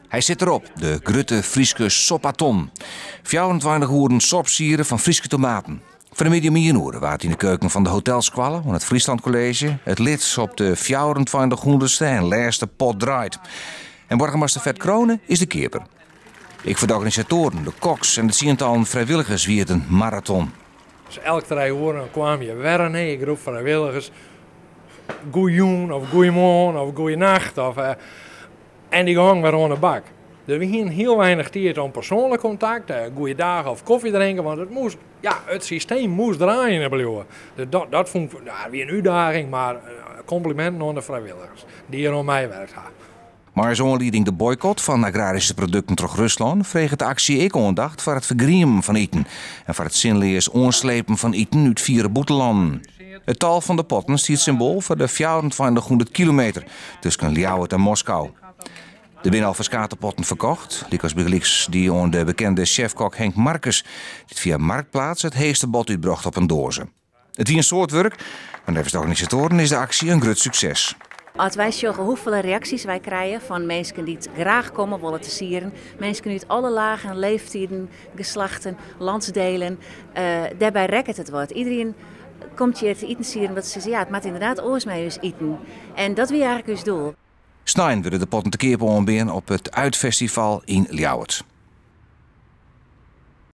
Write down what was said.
Hy sit derop, de grutte Fryske sopaton. 24 oeren sopsiere fan Fryske tomaten. Fan 'e middei om ien oere waard yn de keuken fan de hotelskoalle oan it Friesland College it lid op de 24 hûndertste en lêste pot draaid. En boargemaster Ferd Crone is de keaper. Ek foar de organisatoaren, de koks en de tsientallen frijwilligers wie it in maraton. Dus elk 3 oeren kaam je wer in hiele groep frijwilligers. Goeijûn of goeiemoarn of goeienacht. Of, en dy gongen wer oan de bak. Dus we hiene hiel weinich tiid om persoanlik kontakt, goeiedag of kofje drinke, want it moast, ja, it systeem moast draaien bliuwe. Dus dat fûn ik, ja, wie in útdaging, mar kompliminten oan de frijwilligers dy't der oan meiwurke ha. Mar as oanlieding de boykot fan agraryske produkten troch Ruslân freget de aksje ek oandacht foar it fergriemen fan iten en foar it sinleas oanslepen fan iten út fiere bûtenlannen. It tal fan de potten stiet symboal foar de 2400 kilometer tusken Ljouwert en Moskou. Der binne al ferskate potten ferkocht, lykas bygelyks dy oan de bekende sjefkok Henk Markus, dy't fia Marktplaats it heechste bod útbrocht op in doaze. It wie in soad wurk, mar neffens de organisatoaren is de aksje in grut sukses. As wy sjogge hoefolle reaksjes wy krije fan minsken dy't graach komme wolle te sieren, minsken út alle lagen, leeftiden, geslachten, landsdelen, dêrby rekket it wat. Iderien komt hjir te iten sieren omdat se sizze, ja, it moat ynderdaad oars mei ús iten. En dat wie eigentlik ús doel. Snein wurde de potten te keap oanbean op it Uitfestival yn Ljouwert.